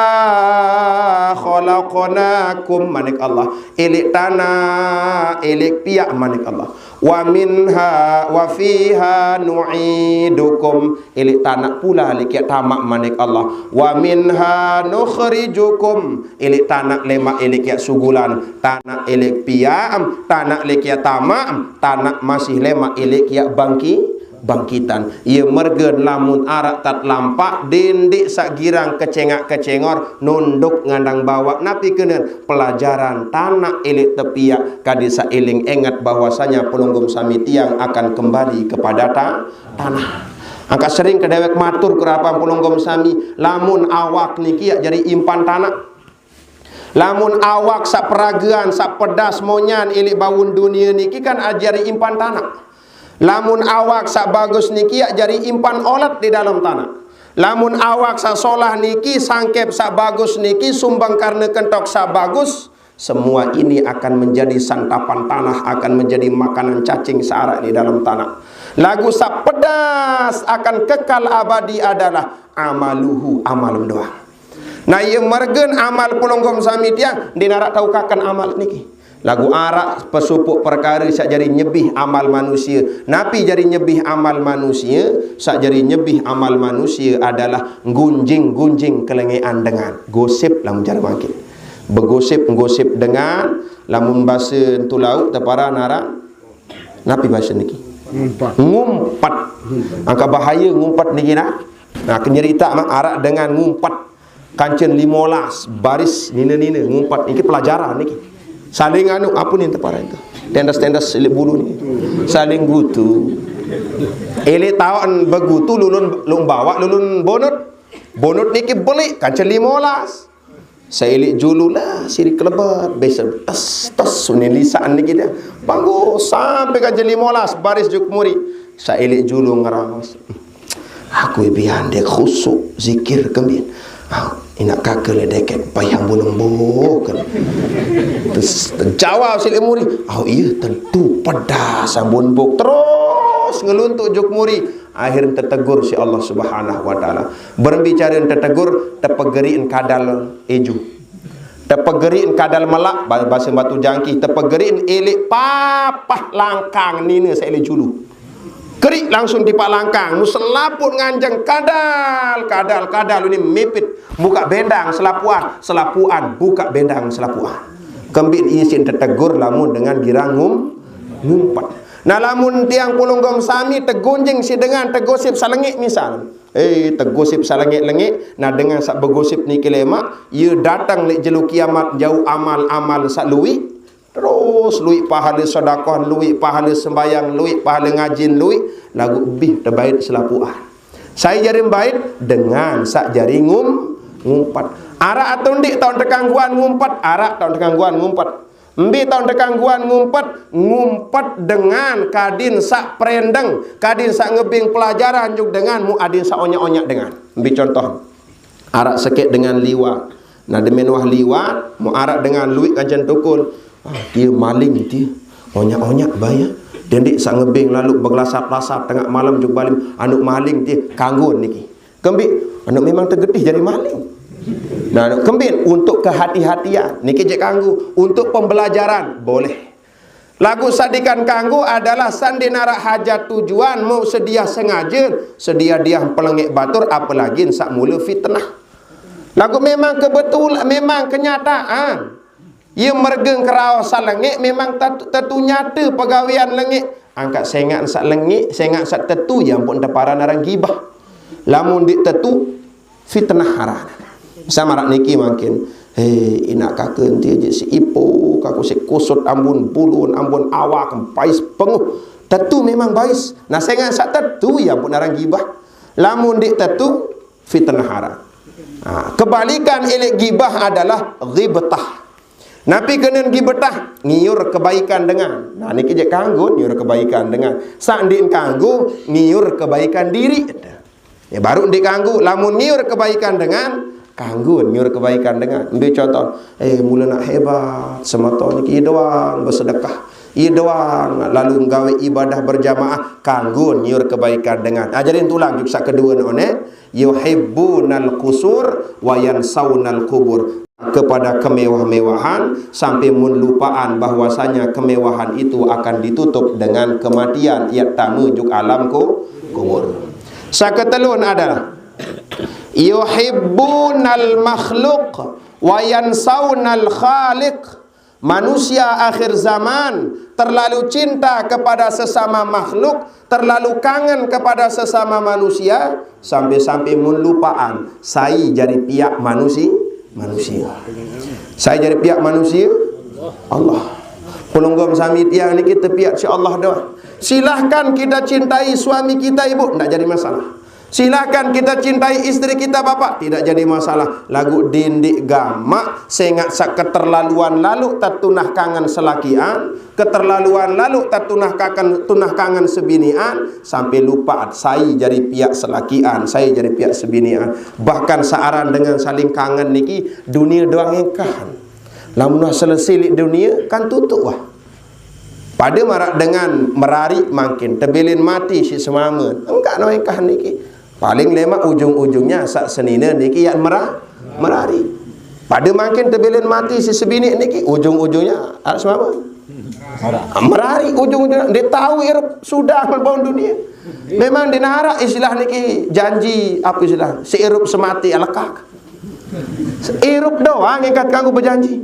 khalaqnakum, manik Allah, elik tanah, elik piak, manik Allah. Wa minha wa fiha nu'idukum, elik tanah pula elik kiak tamak, manik Allah. Wa minha nukhrijukum, elik tanah lemak elik kiak sugulan, tanah elik piak, tanah elik kiak tamak, tanah masih lemak elik kiak bangki bangkitan. Ia mergen lamun arak tat lampak dindik sak girang kecengak kecengor nunduk ngandang bawak. Napi kenen pelajaran tanak elik tepiak kadi sa eling enget bahwasanya pelunggom sami tiang akan kembali kepada ta tanah. Angkat sering ke dewek matur kerapan pelunggom sami, lamun awak niki yak jari impan tanak. Lamun awak sak peragaan, sak pedas monyan ilik baun dunia niki kan ajari impan tanak. Lamun awak sak bagus niki ajari impan olat di dalam tanak. Lamun awak sak solah niki, sangkep sak bagus niki, sumbang karena kentok sak bagus, semua ini akan menjadi santapan tanah, akan menjadi makanan cacing searak di dalam tanah. Lagu sak pedas akan kekal abadi adalah amaluhu, amal doang. Nah, ia mergen amal pelonggom sami tiang, ndeq naraq taukaken amal niki. Laguq araq pesupuk perkare saq jari nyebih amal manusie. Napi jari nyebih amal manusie? Saq jari nyebih amal manusie adalah ngunjing-ngunjing kelengeqan dengan. Gosip lamun jare mangkin. Begosip-nggosip dengan, lamun base Tulauq teparan aran, napi base niki? Ngumpet. Ngumpet. Angkaq bahaye ngumpet niki, nah. Nah, kenyerita mah araq dengan ngumpet. Kancen limolas, baris nine-nine, ngumpet. Niki pelajaran niki. Saling anu, ape ni teparan tu? Tendes-tendes silik bulu ni. Saling gutu. Elik taoqn begutu lulun, lun bawaq lulun bonut. Bonut niki belik, kancen limolas. Sailik julu lah, siri kelebet, besen tes, tes, unin lisaan niki dia. Panggo sampai kancen limolas, baris juk muri. Sailik julu ngeraos. Aku bian dek khusuk, zikir kembin. Au, inaq kake le deket payah bulembuk. Terus jawab silik muri, "Au, iya tentu pedas ambun buk." Terus ngeluntuk juk muri. Akhir tetegur si Allah Subhanahu wa Ta'ala. Berembe care tetegur? Tepegeriqn kadal eju. Tepegeriqn kadal melaq, ba-, base batu jangki, tepegeriqn ilik papah langkang nine sailik julu. Keriq langsung tipaq langkang, mu selaput nganjeng kadal, kadal, kadal, ini mipit, bukaq bendang selapuqan, selapuqan, bukaq bendang selapuqan. Kembiq isin tetegur lamun dengan girang ngum-, ngumpet. Nah, lamun tiang pulung gom sami tegunjing si dengan tegosip salengeq misal. Eh, tegosip salengeq-lengeq, nah dengan saq begosip niki lemaq, ie dateng leq jelo kiamat jauq amal-amal saq luiq, Terus luiq pahale sedekah, luiq pahale sembayang, luiq pahale ngajin, luiq, laguq bih tebait selapuqan. Sai jari mbait? Dengan saq jari ngum-, ngumpet. Araq atau ndeq taun tekangguan ngumpet? Araq taun tekangguan ngumpet. Mbe taun tekangguan ngumpet? Ngumpet dengan kadin saq perendeng, kadin saq ngebing pelajaran juk dengan mu adin saq onyak-onyak dengan. Mbe contoh? Araq sekeq dengan liwat. Nah, demen wah liwat, mu araq dengan luiq kancen tukul. Ah, tie maling tie. Onyak-onyak bae. Dendeq saq ngebeng lalu begelasap-lasap tengaq malem juk balim, anuq maling tie, kanggo niki. Kembeq? Anuq memang tegetih jari maling. Nah, anuq kembeq? Untuk kehati-hatian. Niki jaq kanggo. Untuk pembelajaran, boleh. Laguq sadikan kanggo adalah saq ndeq naraq hajat tujuan, mau sediah sengaje, sediah-diah pelengeq batur, apelagi saq mule fitnah. Laguq memang kebetul-, memang kenyataan. Ie merge keraos salengeq memang tet-, tetu nyate pegawean lengeq. Angkaq sengaq saq lengeq, sengaq saq tetu, ie ampoq teparan aran gibah. Lamun ndeq tetu, fitnah aran. Misal maraq niki mangkin, "He, inaq kake enti jeq siq ipo, kaku siq kusut ambun bulun, ambun awak, bais penguh." Tetu memang bais. Nah, sengaq saq tetu, ie ampoq aran gibah. Lamun ndeq tetu, fitnah aran. Ah, kebalikan ilik gibah adalah ghibtah. Napi kenen gi betah? Ngiur kebaikan dengan. Nah, niki je kanggo ngiur kebaikan dengan. Sak ndik kanggo ngiur kebaikan diri. Ya, baru ndik kanggo. Lamun ngiur kebaikan dengan, kanggo ngiur kebaikan dengan. Ambil contoh, eh, mula nak hebat, semata niki doang bersedekah. Iya doang, lalu nggawe ibadah berjamaah, kanggo nyiur kebaikan dengan. Ajarin tulang juk sak kedua ni, onek. Yuhibbunal qusur wa yansaunal qubur. Kepada kemewah-mewahan, sampai mun lupaan bahwasanya kemewahan itu akan ditutup dengan kematian, ia tamu juk alam ku-, kubur. Saketelun adalah yuhibbunal makhluk wa yansaunal khaliq. Manusia akhir zaman terlalu cinta kepada sesama makhluk, terlalu kangen kepada sesama manusia, sampai-sampai mun lupaan, sai jari piak manusia, manusia. Sai jari piak manusia, Allah. Pelungguh sami tiang niki tepiak si Allah doang. Silahkan kita cintai suami kita, ibu, ndak jadi masalah. Silahkan kita cintai istri kita, bapak, tidak jadi masalah. Lagu dindik gamak, sengat sak keterlaluan lalu tatunah kangen selakian, keterlaluan lalu tatunah kakan, tunah kangen sebinian, sampai lupa sai jari piak selakian, sai jari piak sebinian. Bahkan searan dengan saling kangen niki, dunia doang engkahan. Lamun wah selesai lik dunia, kan tutup wah. Pada marak dengan merari mangkin, tebilin mati si semama. Engkak no engkah niki. Paling lemak ujung-ujungnya sak senina niki yang mera-, merari. Pada mangkin tebilin mati si sebinik niki, ujung-ujungnya arak semama. Merari ujung-ujungnya. Dia tahu irup sudah melbon dunia. Memang dinarak istilah niki janji, apa istilah? Seirup semati alekak. Seirup doang engkah kanggo berjanji.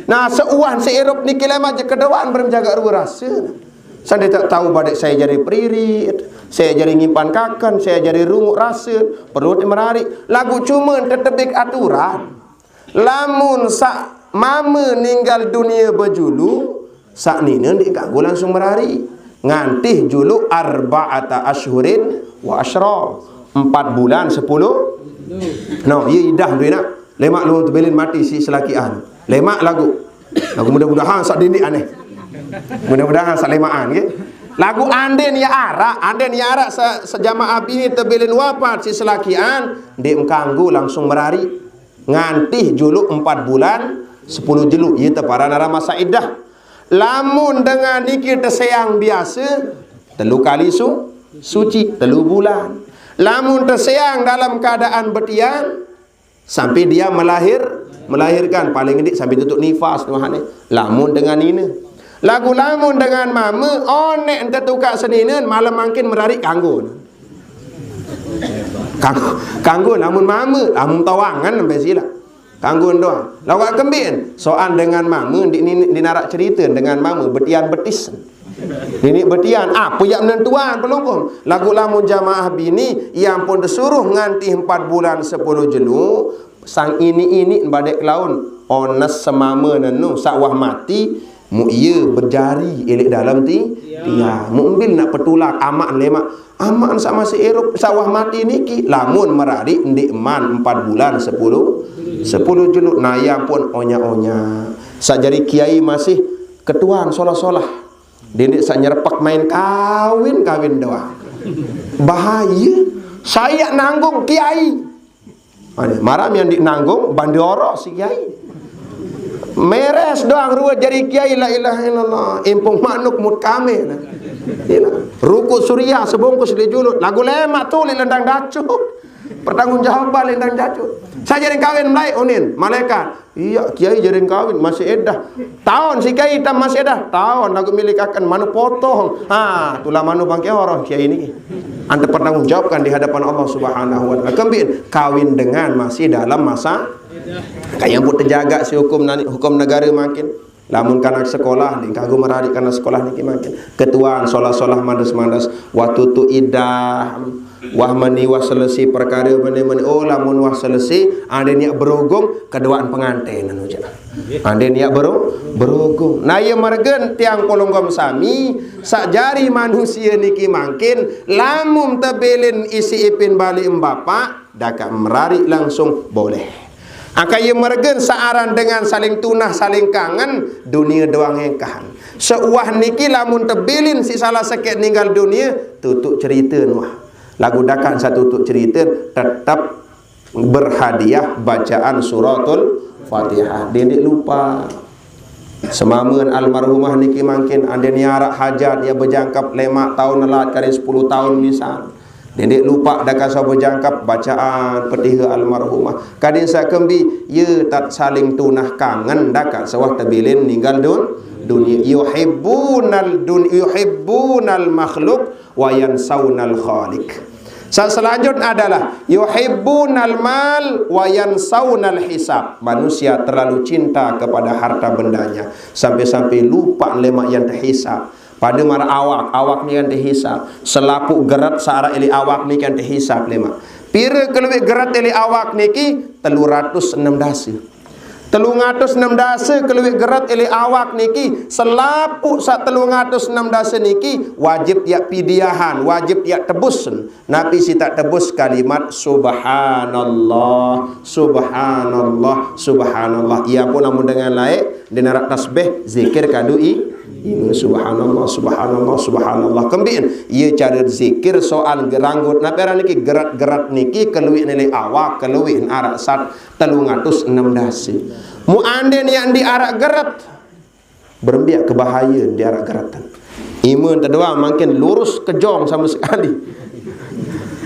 Nah, seuan seirup niki lemak je kedoan berem jaga rua rasa. Sande tak tahu badek saya jari peririt, saya jari ngimpan kakan, saya jari runguk rasa, perut merari. Lagu cuma tetebik aturan. Lamun sak mama ninggal dunia bejulu, sak nina ndik kanggo langsung merari. Ngantih julu arba'ata asyhurin wa asyra. Empat bulan sepuluh. No, ye idah tu nak. Lemak lu tebilin mati si selakian. Lemak lagu. Lagu mudah-mudahan sak dindik aneh. Mudah-mudahan sak lemaan, ke? Lagu anden ya arak, anden ya arak se-, sejamaah bini tebilin wafat si selakian, ndik kanggo langsung merari. Ngantih julu empat bulan, sepuluh julu. Ye tepara nara masa idah. Lamun dengan niki teseang biasa, telu kali su-, suci, telu bulan. Lamun teseang dalam keadaan betian, sampai dia melahir, melahirkan, paling ndik sampai tutup nifas tu mahane. Lamun dengan nina. Lagu lamun dengan mama, onek ente tukak senina, malam mangkin merari kanggo. Kanggo, kanggo lamun mama, lamun tawangan sampai sila. Kanggo doang. Lawak kembin, soan dengan mama, di, di, dinarak cerita dengan mama, betian betis. Nini betian, apa yang menentuan pelungkung? Lagu lamun jamaah bini, ia ampun disuruh ngantih empat bulan sepuluh jelu, sang ini-ini badek laun, ones semama nenu, sak wah mati, mu iya berjari ilik dalam ti, tiang. Mu embil nak petulak, amak lemak. Aman sak masih irup, sak wah mati niki, lamun merari ndik man empat bulan sepuluh, sepuluh julu. Nah, ya ampun, onya-onya. Sak jari kiai masih ketuan solah-solah. Dindik sak nyerepek main kawin, kawin doang. Bahaya. Saya nanggung kiai. Ane, maram yang ndik nanggung, bandioro si kiai. Meres doang rua jari kiai, la ilaha illallah. Impung manuk mut kame. Nah. Ina. Ruku suriah sebungkus di julut. Lagu lemak tu di lendang dacut. Pertanggungjawaban lendang dacut. Saya jadi kawin mulai unin, malaikat. Iya, kiai jadi kawin, masih edah. Tahun si kiai tam masih edah. Tahun lagu milik akan manu potong. Ha, tulah manu bangke orang kiai ini. Anda pertanggungjawabkan di hadapan Allah Subhanahu wa Ta'ala. Kembin, kawin dengan masih dalam masa. Kayak buat terjaga si hukum nani, hukum negara makin. Lamun kanak sekolah, ni kagum merari kanak sekolah niki makin. Ketuan, solah-solah, mandas-mandas. Waktu tu idah. Wah mani, wah selesai perkara mani-mani. Oh, lamun wah selesai, ada niat berhubung, keduaan pengantin, anu je. Ande niat beru-, berhubung. Nah, iya mergen tiang polonggom sami, sak jari manusia niki mangkin, lamun tebelin isi ipin balik embapa, dakak merari langsung boleh. Angkai ia mergen saaran dengan saling tunah, saling kangen, dunia doang engkahan. Seuah niki lamun tebilin si salah sekeq ninggal dunia, tutuq cerite nuah. Laguq dakaq saq tutuq cerite, tetep berhadiah bacaan suratul Fatihah. Dendeq lupa. Semamen almarhumah niki mangkin, andin ia araq hajat, ia bejangkep lemaq taun nelat, kari sepulu taun misal. Dendeq lupaq dakaq saq bejangkep bacaan petihe almarhumah. Kadin saq kembi, ye tat saling tunah kangen dakaq sewah tebilin ninggal dun-, dunie. Yuhibbunal dun-, yuhibbunal makhluk wa yansaunal khaliq. Saq selanjutnya adalah yuhibbunal mal wa yansaunal hisab. Manusia terlalu cinta kepada harta bendanya sampai-sampai lupa lemaq yang tehisab. Pade maraq awak, awak niki kan tehisab. Selapuq geret saq araq leq awak niki kan tehisab lemaq. Pire keluiq geret leq awak niki? Telu ratus enem dase. Telung atus enem dase keluiq geret leq awak niki, selapuq saq telung atus enem dase niki wajib yaq pidiahan, wajib yaq tebus. Napi siq taq tebus? Kalimat subhanallah, subhanallah, subhanallah. Ie pun lamun dengan laeq, ndeq naraq tasbih, zikir kadu i-, ime, subhanallah, subhanallah, subhanallah. Kembiqn ie care zikir soal geranggut. Napi aran niki? Geret-geret niki keluiq leq awak, keluiq araq saq telung atus enem dase. Muq andin yaq ndeq araq geret, berembe yaq kebahaye ndeq araq geretan. Ime te doang mangkin lurus, kejong sama sekali.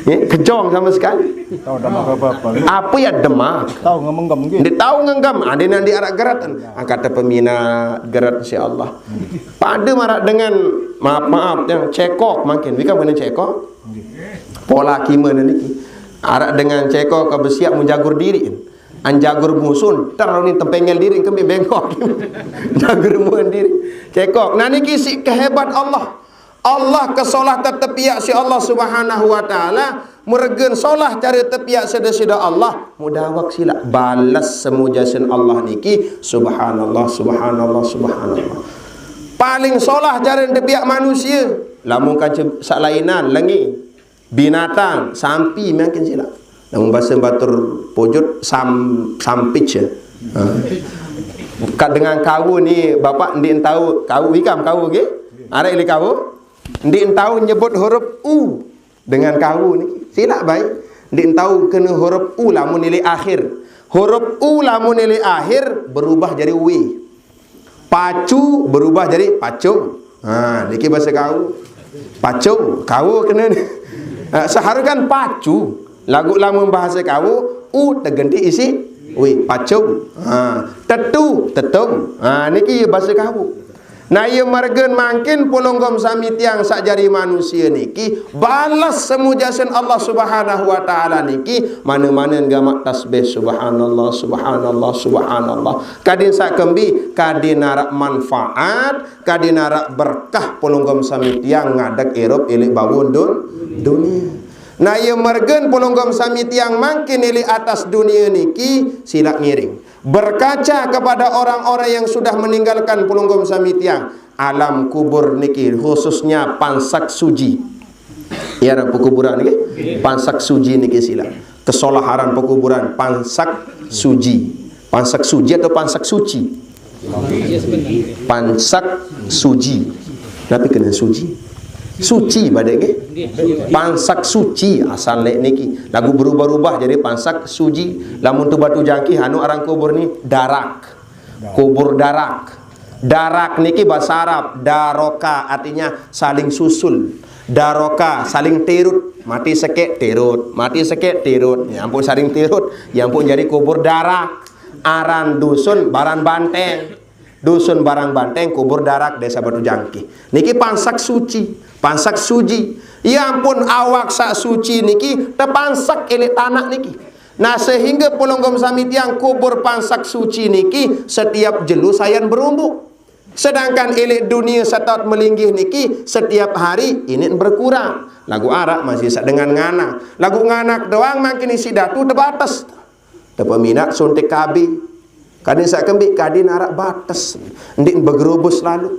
Ya, kejong sama sekali. Tahu demak apa-apa. Apa ya demak? Tahu ngemenggem, nggih. Ndeq tao ngenggem, andin yaq ndeq araq geretan. Angkat peminat geret, insyaallah. Pade maraq dengan, maaf-maaf, yang cekok mangkin. Wikam kene cekok? Pola kime niki. Araq dengan cekok ke besiaq mun jagur diriq. An jagur musun, ter ni tempengel diriq kembiq bengkok. Jagur mun diriq. Cekok. Nah, niki siq kehebat Allah. Allah kesolah tetepiaq siq Allah Subhanahu wa Ta'ala, mergen solah care tepiaq side-side Allah, mudawak silaq bales semujasen Allah niki, subhanallah, subhanallah, subhanallah. Paling solah care tepiaq manusie, lamun kance saq lainan, lenge, binatang, sampi mangkin silaq. Lamun base batur Pojot, sam-, sampic, ya. Ha. Ka-, dengan kawu ni, Bapak ndeq tao kawu, wikam kawu, nggih? Araq leq kawu? Ndeq tao nyebut huruf U dengan kawu niki. Silaq bae. Ndeq tao kene huruf U lamun leq akhir. Huruf U lamun leq akhir berubah jari W. Pacu berubah jari pacung. Ha, niki base kawu. Pacung, kawu kene ni. Ha, seharusnya kan pacu. Laguq lamun bahase kawu, U tegenti isiq W, pacung. Ha, tetu, tetung. Ha, niki base kawu. Nah, ie mergen mangkin pelungguh sami tiang saq jari manusie niki bales semujasen Allah Subhanahu wa Ta'ala niki, mane-mane gamaq tasbih, subhanallah, subhanallah, subhanallah. Kadin saq kembi, kadin araq manfaat, kadin araq berkah pelungguh sami tiang ngadeg irup ileq bawon dun-, dunie. Nah, ie mergen pelungguh sami tiang mangkin ileq atas dunie niki, silaq ngiring. Berkaca kepada orang-orang yang sudah meninggalkan pelungguh sami tiang, alam kubur niki, khususnya pansak suji. Ya, pekuburan niki, pansak suji niki silaq. Kesolah aran pekuburan, pansak suji. Pansak suji atau pansak suci? Pansak suji. Napi kene suji? Suci badeq nggih. Pansak suci asal leq niki. Laguq berubah-ubah jari pansak suji. Lamun tu Batu Jangkih anu aran kubur ni darak. Kubur darak. Darak niki base Arab, daroka, artinya saling susul. Daroka, saling tirut. Mati sekeq tirut, mati sekeq tirut. Ya ampun, saling tirut. Ya ampun, jari kubur darak. Aran dusun Baran Banteng. Dusun Baran Banteng, kubur darak, Desa Batu Jangkih. Niki pansak suci, pansak suji. Ya ampun, awak saq suci niki tepansak ileq tanaq niki. Nah, sehingga pelungguh sami tiang kubur pansak suci niki setiap jelo sayan berumbuk. Sedangkan ileq dunie saq taoq melinggih niki setiap hari iniq berkurang. Laguq araq masih saq dengan nganak. Laguq nganak doang mangkin isiq datu tebates. Tepeminaq suntik K B. Kadin saq kembiq, kadin araq bates. Ndeq begerobos lalo.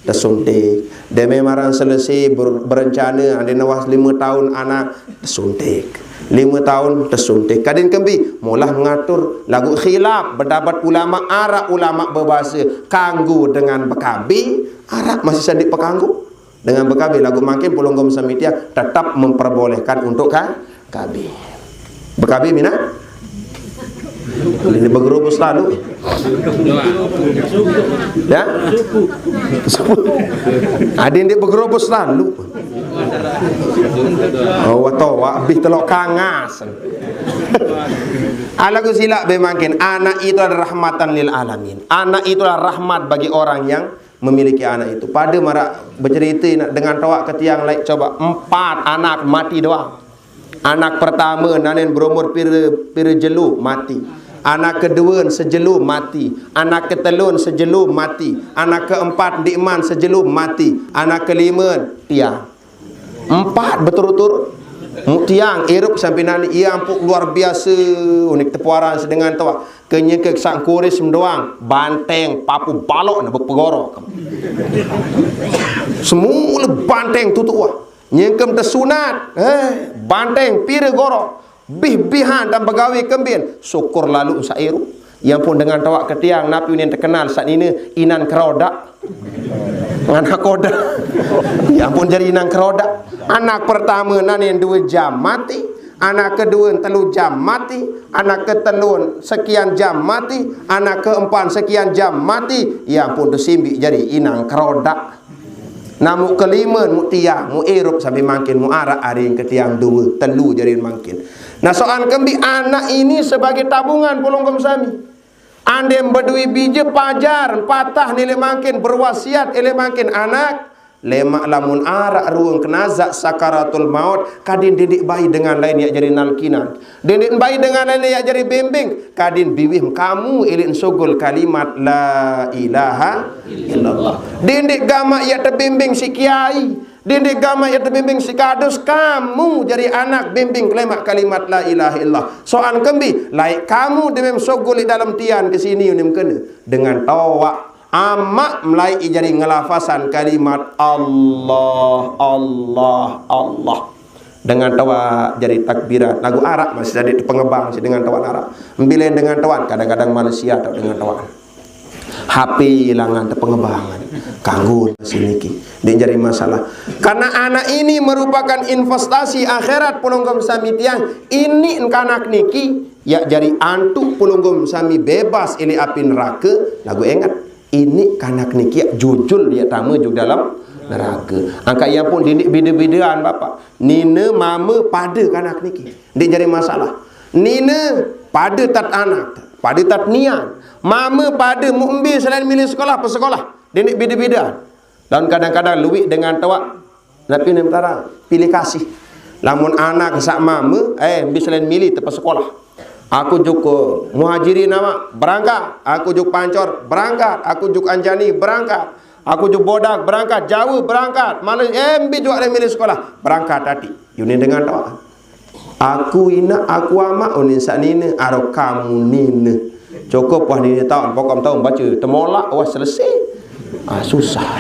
Tesuntik. Deme marang selese ber-, berencane, andene wah lime taun anak, tesuntik. Lima tahun tesuntik. Kadin kembi, mula ngatur lagu khilaf, pendapat ulama, araq ulama bebasa kanggo dengan bekabe, araq masih sandik pekanggo. Dengan bekabe lagu mangkin pulung gom samitiang tetap memperbolehkan untuk ka-, kabe. Bekabe mina? Ini begerobos lalu. Ya? Adin di begerobos lalu. Oh, atau wak bih telok kangas. Ala ku silak be mangkin, anak itu adalah rahmatan lil alamin. Anak itulah rahmat bagi orang yang memiliki anak itu. Pada marak bercerita nak dengan tawak ke tiang lain, coba empat anak mati doang. Anak pertama nanen berumur pira, pira jelo mati. Anak kedua sejelo mati. Anak ketelun sejelo mati. Anak keempat dikman sejelo mati. Anak kelima tiang. Empat beturut-turut. Muk tiang, irup sampai nani, ia ampun luar biasa, unik tepuaran sedengan tu. Kenyeke sang kuris mendoang, banteng, papu balok na berpegorok. Semula banteng tutup wah. Nyengkem tesunat, eh, banteng pira gorok. Bih-bihan dan begawe kembin. Syukur lalu sairu. Yang pun dengan tawak ketiang, napi unin terkenal saat ini, inan kerodak. Anak koda. Ya ampun, jari inang keroda. Anak pertama nanin dua jam mati. Anak kedua telu jam mati. Anak ketelun sekian jam mati. Anak keempat sekian jam mati. Ya ampun, tu simbi jari inang keroda. Namuk kelima, muk tiang, muk irup sampai mangkin, muk arak hari yang ketiang dua, telu jari mangkin. Nah, soal kembi anak ini sebagai tabungan pulung gom sami. Andai bedui bija pajar, patah ni leq mangkin, berwasiat leq mangkin anak, lemaq lamun araq rueng kenazaq sakaratul maut, kadin dendeq bai dengan lain yaq jari nalkinan. Dendeq bai dengan lain yaq jari bimbing, kadin biwih kamu eleq sugul kalimat la ilaha illallah. Dendeq gamaq yaq tebimbing siq kiai. Dendeq gamaq yaq tebimbing siq kadus, kamu jari anak bimbing kelemaq kalimat la ilaha illallah. Soan kembi, laeq kamu demem sogol leq dalem tian kesini unim kene. Dengan toaq amaq melaeq jari ngelafasan kalimat Allah, Allah, Allah. Dengan toaq jari takbiran. Laguq araq masih jari tepengebang siq dengan toaq araq. Mbilen dengan toaq, kadang-kadang manusia tao dengan toaq. H P langan tepengebangan. Kanggo sini ki. Ndeq jari masalah. Karena anak ini merupakan investasi akhirat pelungguh sami tiang. Ini engkanak niki, yaq jari antuk pelungguh sami bebas ileq api nerake. Laguq enget, ini kanak niki yaq jujul yaq tame jug dalem nerake. Angkaq ia pun dindik beda-bedaan, Bapak. Nine, mame, pade kanak niki. Ndeq jari masalah. Nine pade tat anak, pade tat nian. Mame pade muk mbe selain milih sekolah, pesekolah. Dendeq beda-beda. Dan kadang-kadang lueq dengan toaq, napi ne petara, pilih kasih. Lamun anak saq mame, eh, mbe selain milih tepesekolah. Aku juk Muhajirin amaq, berangkat. Aku juk Pancor, berangkat. Aku juk Anjani, berangkat. Aku juk Bodak, berangkat. Jawa, berangkat. Malah, eh, mbe juaq lain milih sekolah, berangkat ati. Yune dengan toaq. Aku inaq, aku amaq, unin saq nine, aro kamu nine. Cukup wah nine taun, pokok taun bace temolak, wah selesai. Ah, susah.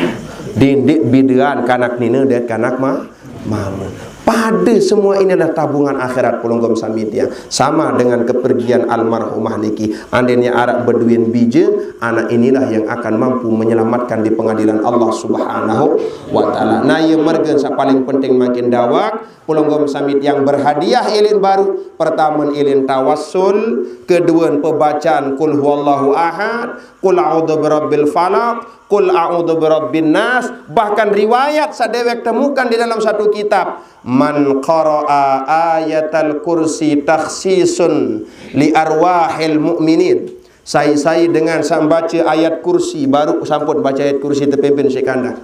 Dindik bidean kanak nine dait kanak ma-, mame. Pada semua ini adalah tabungan akhirat pelungguh sami tiang. Sama dengan kepergian almarhumah niki. Andainya araq beduin bije, anak inilah yang akan mampu menyelamatkan di pengadilan Allah Subhanahu wa Ta'ala. Nah, ye mergen saq paling penting mangkin dawak, pelungguh sami tiang berhadiah ilin baru. Pertamen ilin tawassul, keduen pebacaan Qul huwallahu ahad, Qul a'udzu birabbil falaq, Qul a'udzu birabbin nas. Bahkan riwayat saq dewek temukan di dalam satu kitab, "Man qara'a ayatal kursi takhsisun li arwahil mu'minin." Sai-sai dengan saq mbace ayat kursi, baruq sampun bace ayat kursi tepimpin siq kanda.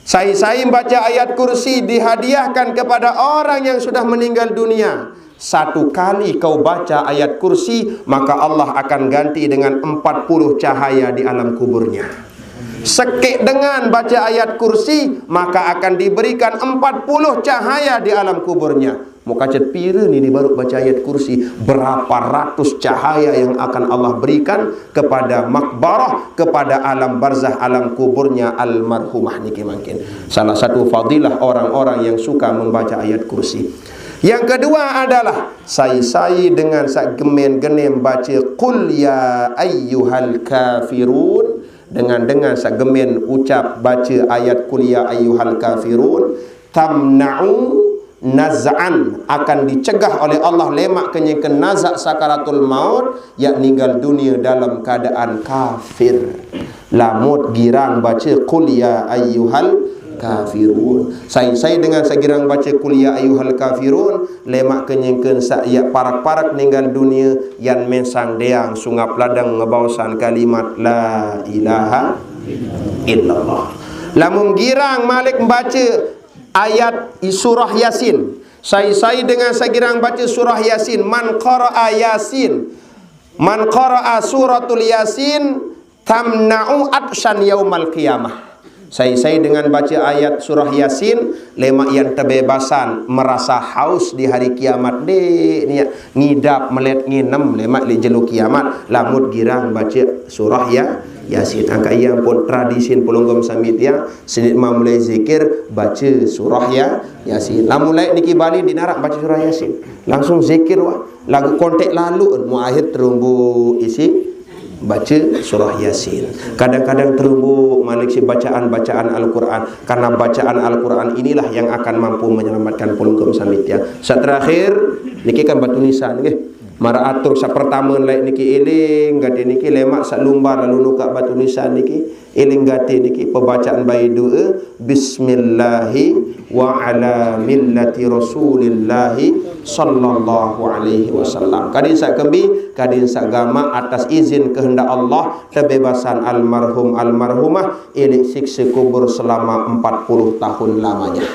Sai-sai mbace ayat kursi dihadiahkan kepada orang yang sudah meninggal dunia. Satu kali kau baca ayat kursi, maka Allah akan ganti dengan empat puluh cahaya di alam kuburnya. Sekeq dengan baca ayat kursi, maka akan diberikan empat puluh cahaya di alam kuburnya. Muk kacet pire nini baruq baca ayat kursi, berapa ratus cahaya yang akan Allah berikan kepada makbarah, kepada alam barzah, alam kuburnya almarhumah niki mangkin. Salah satu fadilah orang-orang yang suka membaca ayat kursi. Yang kedua adalah sai-sai dengan sak gemen genem baca Qul ya ayyuhal kafirun, dengan-dengan sak gemen ucap baca ayat Qul ya ayyuhal kafirun, tamna'u naz'an, akan dicegah oleh Allah lemak kenyengken nazak sakaratul maut, yak ninggal dunia dalam keadaan kafir. Lamut girang baca Qul ya ayyuhal kafirun. Sai-sai dengan segirang baca Qul ya ayyuhal kafirun, lemak kenyengken sak yak parak-parak ninggal dunia, yan mensang deang sungap ladang ngebausan kalimat la ilaha illallah. Lamun girang malik baca ayat surah Yasin. Sai-sai dengan segirang baca surah Yasin, man qara'a Yasin, man qara'a suratul Yasin tamna'u atsyan yaumal qiyamah. Sai-sai dengan baca ayat surah Yasin, lemak yan tebebasan merasa haus di hari kiamat. Dek niat ngidap melet nginem lemak li jelo kiamat, lamut girang baca surah ya Yasin. Angka yang pun tradisin pulunggom samit ya, senit ma mulai zikir baca surah ya Yasin. Lamun laik niki bali di narak baca surah Yasin, langsung zikir wah. Lagu kontek lalu mu akhir terumbu isi baca surah Yasin. Kadang-kadang terumbu malik si bacaan-bacaan Al-Quran. Karena bacaan Al-Quran inilah yang akan mampu menyelamatkan pulungkum samit ya. Sa terakhir niki kan batu nisan nggih. Mara atur sa pertama laik niki iling gati niki lemak sa lumbar lalu nuka batu nisan niki. Iling gati niki pembacaan bayi doa bismillahi wa ala millati rasulillahi sallallahu alaihi wasallam. Kadin sa kembi, kadin sa gama atas izin kehendak Allah, tebebasan almarhum almarhumah ilik siksa kubur selama empat puluh tahun lamanya.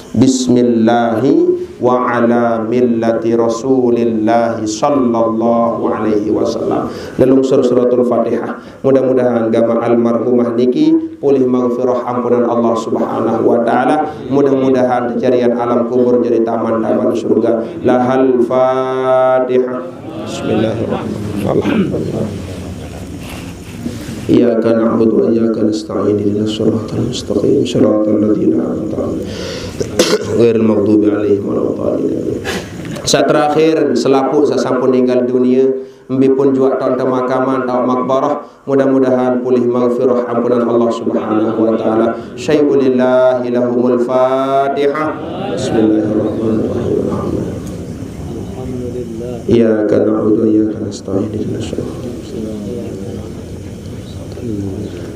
Bismillahi wa ala millati rasulillahi sallallahu alaihi wasallam. Lelung sur suratul Fatihah. Mudah-mudahan gama almarhumah niki pulih maghfirah ampunan Allah Subhanahu wa taala. Mudah-mudahan kejadian alam kubur jadi taman-taman surga. Lahal Fatihah. Bismillahirrahmanirrahim. Iyyaka na'budu wa iyyaka nasta'in. Ihdinas siratal mustaqim. Siratal ladzina an'amta 'alaihim. Ghairil maghdubi 'alaihim waladdallin. Sa terakhir, selapuq sa sampun ninggal dunia, mbe pun juaq taun temakaman, taun makbarah, mudah-mudahan pulih maghfirah ampunan Allah Subhanahu wa taala. Syai'u lillahi lahumul Fatihah. Bismillahirrahmanirrahim. Iyyaka na'budu wa iyyaka nasta'in. Ihdinas siratal mustaqim.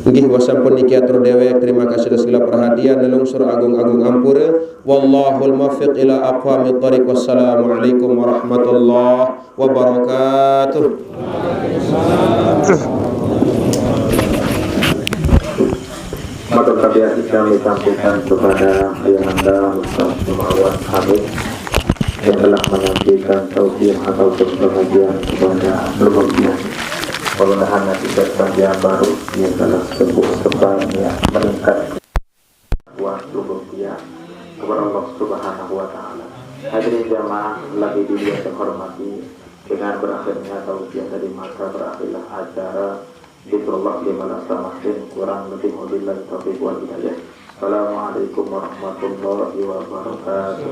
Nggih, wasampun niki atur dewek. Terima kasih atas segala perhatian. Lelungsur agung-agung ampura. Wallahul muwaffiq ila aqwamit thariq. Wassalamualaikum warahmatullahi wabarakatuh. Maka kami kami sampaikan kepada Ayahanda Ustaz Muhammad Hamid yang telah menyampaikan tausiah ataupun pengajian kepada keluarga. Mudah-mudahan nanti sebagian baru dia telah sepuh sebanyak meningkat buat tubuh dia kepada Allah Subhanahu wa taala. Hadirin jamaah lagi dia terhormati, dengan berakhirnya tausiah tadi maka berakhirlah acara Zikrullah lima belas Ramadan. Kurang lebih wabillahi taufiq wal hidayah. Assalamualaikum warahmatullahi wabarakatuh.